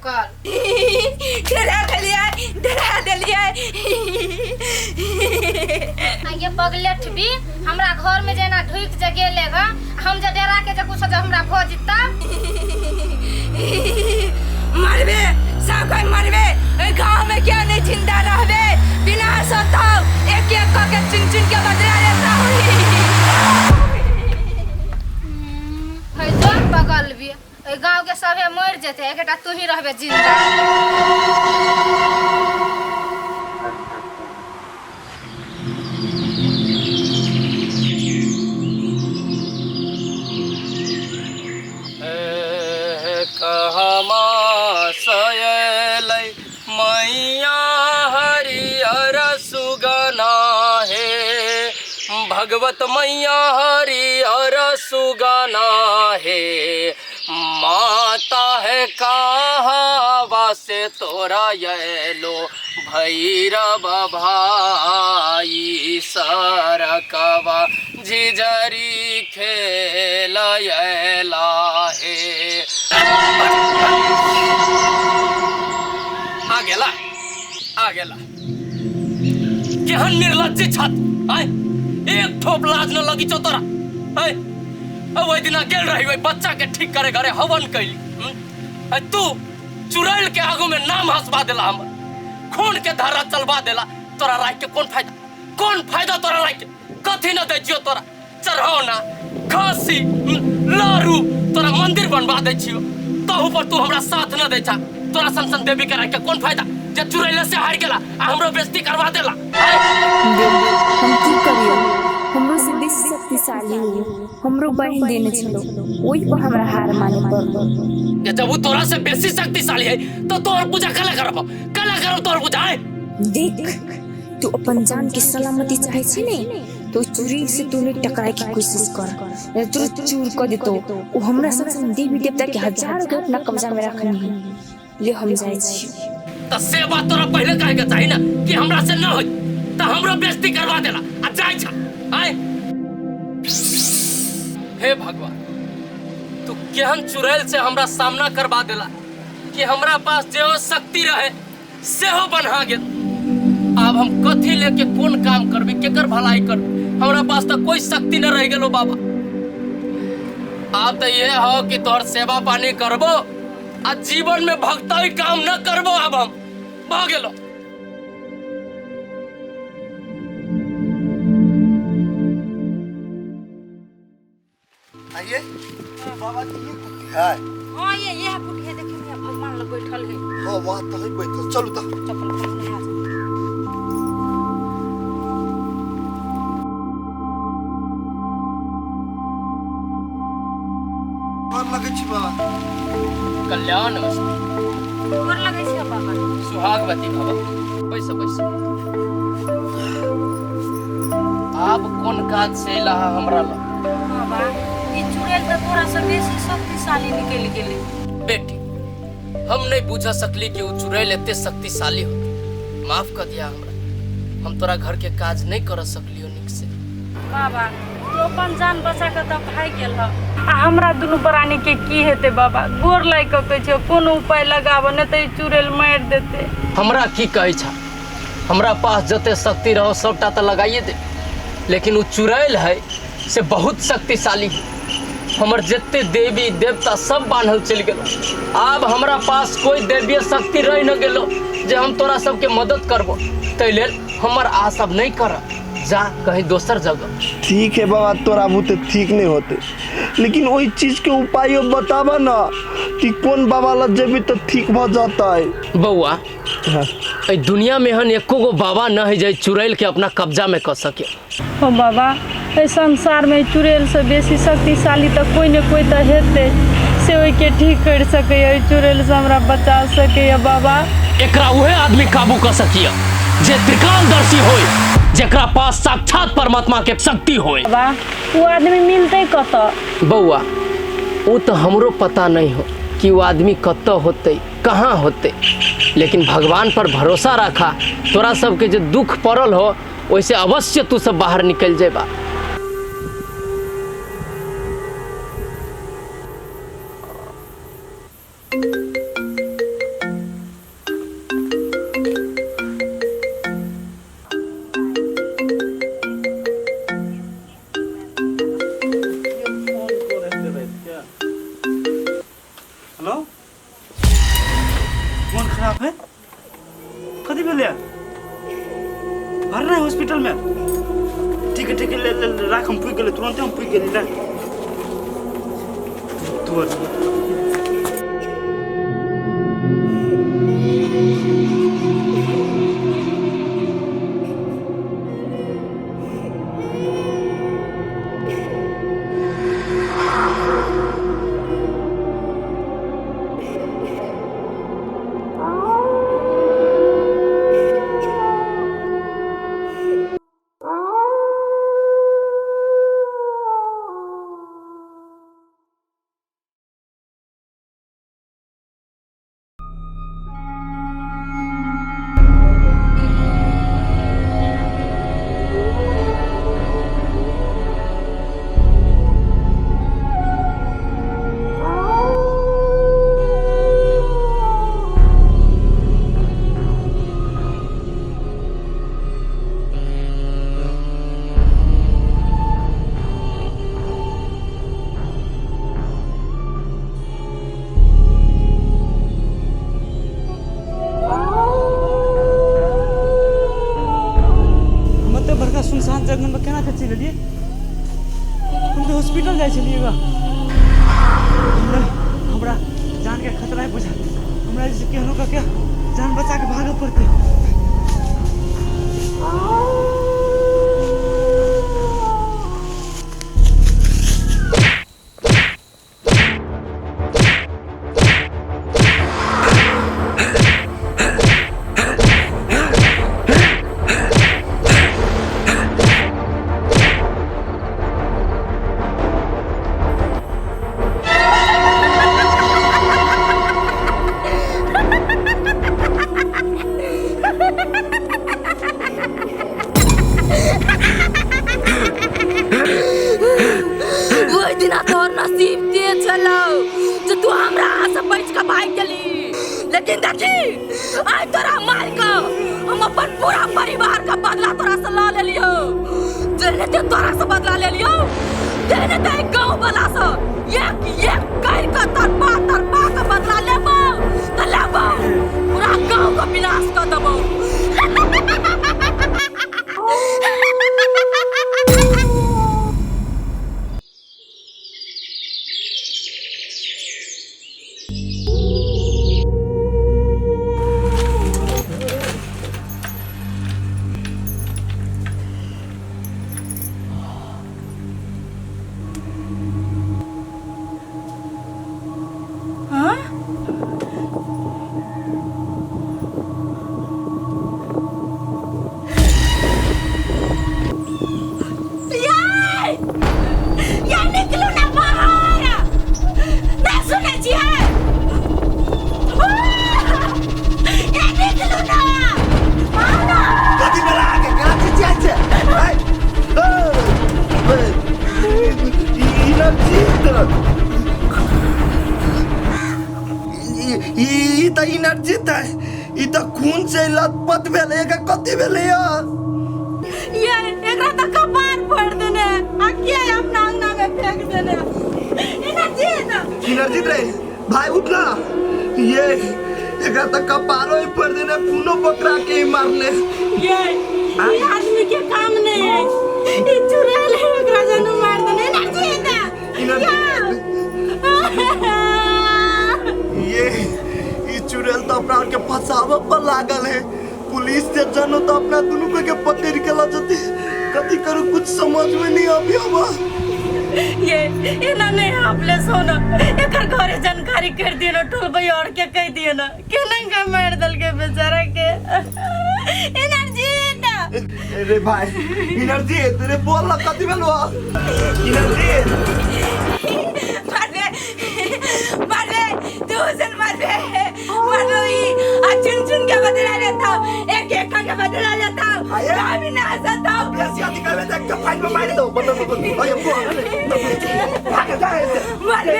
ढुकल। डरा देलियै, डरा देलियै। आ ये पगलेठ भी हमरा घर में जेना ढुक जे गेले ग, हम जे डरा के जे कुछ जे हमरा भ जिता। मरबे सब कोई मरबे, एहि गाँव में क्या नहीं जिंदा रहबे, विनाश होतौ, एक एक कऽ के चुन चुन के बदला लेतौ। है जो पगल भी एहि गाँव के सभे मरि जेतै, एकटा तू ही रहबे जिंदा। कहमा सयलै मैया हरिहर सुगना हे, भगवत मैया हरिहर सुगना हे, माता है कहाँ से तोरा येलो भैरव भाई, सरकवा झिझरी खेल अयला हे। आ गेला, आ गेला। केहन निर्लज्ज छत आय, एक ठोप लाज न लगी छौ तोरा आय। ओहि दिना गेल रही ओहि बच्चा के ठीक करे घरे हवन कैली, आ तू चुड़ैल के आगू में नाम हंसवा देला, हमर खून के धारा चलवा देला। तोरा राख के कौन फायदा, कौन फायदा तोरा राख के? कथी न दै छियो तोरा, चढ़ौना खांसी लारू, तोरा मंदिर बनवा दै छियो, तहु पर तू हमरा साथ न दै छा। तोरा सन सन देवी के राख के कौन फायदा जे चुड़ैले से हार गेला आ हमरो बेइज्जती करवा देला। देवी हम की करियो, हमरो से बेसी शक्तिशाली हो, हमरो बहिन देने छलो, ओहि पर हमरा हार माने पड़लो। जे जब वो तोरा से बेसी शक्तिशाली है तो तोहर पूजा कला करब, कला करब तोहर पूजा है। देख तू अपन जान के सलामती चाहे छी ने तो चूड़ी से तू नहीं टकराए के कोशिश कर, नहीं तो चूर कर देतो। वो हमरा संग देवी देवता के हजारों के अपना कब्जा में रखनी है, ले हम जाए छी। तो से बात तोरा पहले कहे के चाही ना कि हमरा से न होई, तो हमरो बेइज्जती करवा देला आ जाय छा आय। हे भगवान, तू केहन चुड़ैल से हमरा सामना करवा देला कि हमरा पास जे शक्ति रहे सेहो बन्हा गेल। आब हम कथी लेके कोन काम करबी, केकर भलाई करबी, हमरा पास तो कोई शक्ति न रह गेलो बाबा। आब तो ये हो कि तोहर सेवा पानी करबो आ जीवन में भक्ताई काम न करबो। आब हम भ गेलो। आइए बाबा जी, ये कुटी है। हाँ ये है कुटी है, देखिए भैया भगवान लग बैठल है। हाँ वहाँ तो है बैठल, चलू तो। चप्पल खोल ले आ। गोर लगै छी बाबा। कल्याण अस्तु। गोर लगै छी बाबा। सुहागवती भव। बैस बैस। आब कोन काज से अयला है हमरा लग? बाबा ई चुड़ैल तऽ तोरा से बेसी शक्तिशाली निकलि गेलै। बेटी हम नहीं बुझ सकली कि उ चुड़ैल एते शक्तिशाली होती, माफ कर दिया हमरा, हम तोरा घर के काज नहीं कर सकलियो निक से। बाबा तू अपन जान बचा के तऽ भागि गेल ह, आ हमरा दुनू प्राणी के की हेतै बाबा? गोर लागि कऽ कहै छियौ कोनो उपाय लगाबऽ, नहि तऽ ई चुड़ैल मारि देतै। हमरा की कहै छा, हमरा पास जते शक्ति रहो सबटा तऽ लगाइए दे, लेकिन उ चुड़ैल है से बहुत शक्तिशाली है। हमर जते देवी देवता सब बान्हल चलि गेलो, आब हमरा पास कोई दैवीय शक्ति रहि न गेलो जे हम तोरा सबके मदद करबो, ताहि लेल हमर आस अब नहीं कर, जा कहीं दोसर जगह। ठीक है बाबा, तोरा बुते ठीक नहीं होते, लेकिन वही चीज के उपाय बताबा ना कि कौन बाबा लग जेबी तो ठीक भ जतै। बौआ हाँ। एहि दुनिया में एहन एको गो बाबा न है जे चुड़ैल के अपना कब्जा में कर सके। हो बाबा, एहि संसार में चुड़ैल से बेसी शक्तिशाली तऽ कोई ने कोई तऽ हेतै, से ओहिके ठीक करि सकैए, एहि चुड़ैल से हमरा बचा सकैए बाबा। एकरा उहे आदमी काबू कर सकिए जे त्रिकालदर्शी होय, जेकरा पास साक्षात परमात्मा के शक्ति होय। बाबा वो आदमी मिलतै कतऽ? बौआ वो तो हमरो पता नहीं हो कि वो आदमी कतऽ होतै कहाँ होतै, लेकिन भगवान पर भरोसा रखा, तोरा सबके जे दुख पड़ल हो ओइसे अवश्य तू सब बाहर निकल जेबा। मोन खराब है कथी भेलै भरना है हॉस्पिटल में ठीक है ठीक है ले ले ले, राख हम पुग गेलै तुरंते हम पुग गेली ले तोर हम एते बड़का सुनसान जंगल में केना के चलि एलियै हम तऽ हॉस्पिटल जाइ छलियै गा हमरा हमरा जानके खतरा बुझा हमरा जे छै केहनो कऽ के जान बचा के भागऽ पड़तै ओहि दिना तोहर नसीब तेज छलौ जे तू हमरा हाथ से बचि कऽ भागि गेली लेकिन देखी आइ तोरा मारि कऽ हम अपन पूरा परिवार के बदला तोरा से लऽ लेलियौ जेहने ते तोरा से बदला लेलियौ तेहने ते गाँव वाला से एक एक करि कऽ तड़पा तड़पा कऽ बदला लेबौ तऽ लेबौ पूरा गाँव के विनाश कऽ देबौ यार यार निकलू ना बाहर नहीं सुनै छियै यार निकलू ना कथी भेला अहाँके केना चिचियाइ छै आइ, ओ, ए, ई ई इनर्जीत ई ई ई तऽ इनर्जीत है ई तऽ खून से लथपथ भेलै एकर कथी भेलै यार ये एकरा तऽ कपार फोड़ देने आ के अपना अंगना में फेंक देने एना जे ना इनर्जीत रे भाई उठ ना ये एकरा तऽ कपारो ही फोड़ देने खूनो पकड़ा के ही मारले ये ई आदमी के काम नहीं है ई चुड़ैल है एकरा जानू मार देने एना जे ना ये ई चुड़ैल तो अपना आर के फंसावे पर लागल है पुलिस से जानो तो अपना दुनू को के पकड़ के ला जते कथी करू कुछ समझ में नहीं अभी हमरा ये एना नहीं आपले सोना एकर घरे जानकारी कर दियो ना टोलबई और के कह दियो ना केना के मार दल के बेचारा के एनर्जी ना अरे भाई एनर्जी तेरे बोल ना कथी भेलो एनर्जी मारबे मारबे तू हुसन मारबे मारो ई आ चुन चुन के बदला लेता हूँ एक एक के बदला लेता हूँ कभी ना हंसता हूँ बेसी अथी करबे त एक फाइल में मार दो बंद बंद अरे बोल भाग जा ऐसे मारबे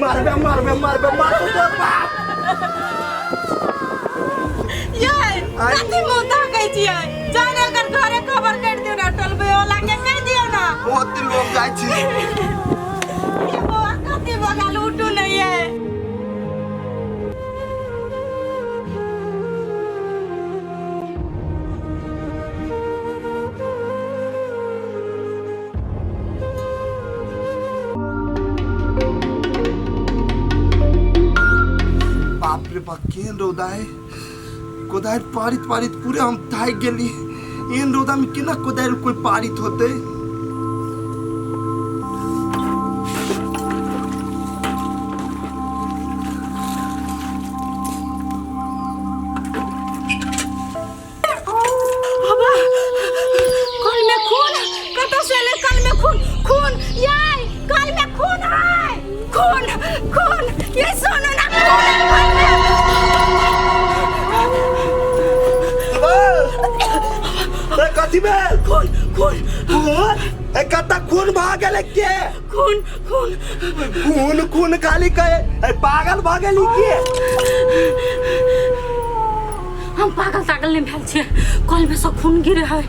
मारबे मारबे मारबे मार तो तोर बाप ये कथी मुंह ताकै छियै जान एकर घरे खबर कर दियो ना टोलबई वाला के कह दियो ना बहुत लोग जाइ छी ये बौआ कथी बगाल उठू नहीं है बाप रे बाप, केहन रौदा है। कोदारि पारित पारित पूरे हम थाकि गेली। एहन रौदा में केना कोदारि कोई पारित होते। बाबा, कल में खून कतौ से एलै? कल में खून, खून याय, कल में खून है, खून खून, ये सुनो ना, खून है कल में। ए, कथी भेल? खून खून। खून? ए, कतऽ खून भऽ गेलै के? खून खून। खून खून खाली कहे, ए, पागल भऽ गेली के? हम पागल तागल नहीं भेल छियै। कल में सब खून गिरे है,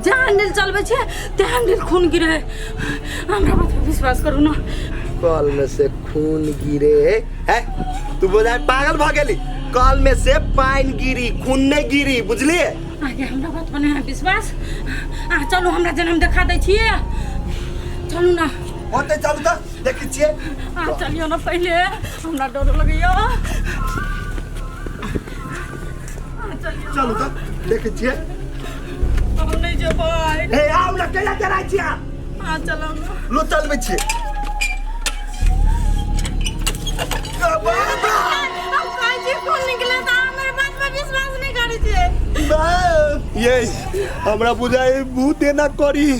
जे हैंडल चलबै छियै ते हैंडल खून गिरे है। हमरा बात पर विश्वास करू ना। कल में से खून गिरे है? तू बोझाय पागल भऽ गेली। कल में से पानि गिरी, खून नहीं गिरी, बुझलिए? आगे हमरा बात पर नहीं है विश्वास। आ चलू, हमरा जन्म देखा दै छियै, चलू ना। होते, चलू तऽ देखै छियै। आ चलियो ना पहिले, हमरा डर लगैया। आ चलियो। चलू तऽ देखै छियै। हम नहीं जेबै। हे, आउ ना, कैला डराइ छियै? आ चलू ना। लो, चलबै छियै। हम कहै छी खून निकले तऽ अहाँ हमर बात पर विश्वास नहीं करै छियै। ये हमरा बुझाइ भूत एना करी,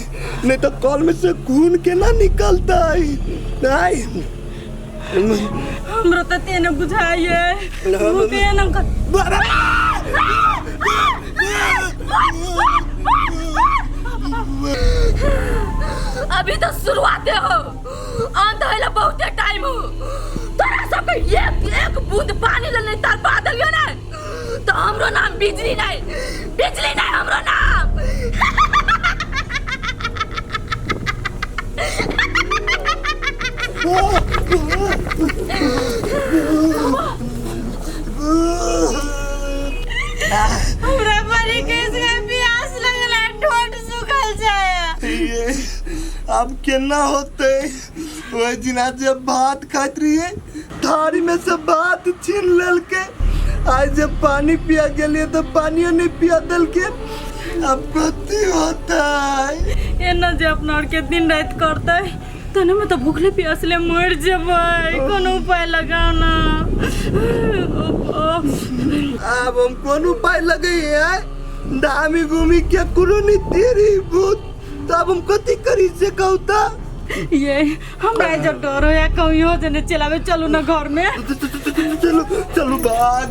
नहीं तो कल में से खून केना निकलतै? नहीं। हमरो तऽ तेने बुझाइए, भूत एना कर। अभी तो शुरुआते हो, अंत होला बहुते टाइम हो। तोरा सबके एक एक बूंद पानी ले नहीं तड़पा देलियो ना तो हमरो नाम बिजली नहीं, बिजली नहीं हमरो नाम। हमरा बड़ी केस के प्यास लगल है, ठोठ सुखल जाए। ये अब केना होते? ओहि दिना जब भात खाइत रहिए, थारी में से भात छीन लेलके। आज जब पानी पिया गेलिए तो पानियो नहीं पिया देलके। अब कथी होता? एना जे अपना आर के दिन रात करतै तने में तो भूखले प्यासले मर जेबै। कोनो उपाय लगाओ ना। अब हम कोन उपाय लगे है? दामी घूमी के कोनो नहीं तेरी भूत, तब हम कथी करी से कहू ता? ये हमरा जब डर होया कहियो जने चलावे। चलू ना घर में। चलो चलो, भाग।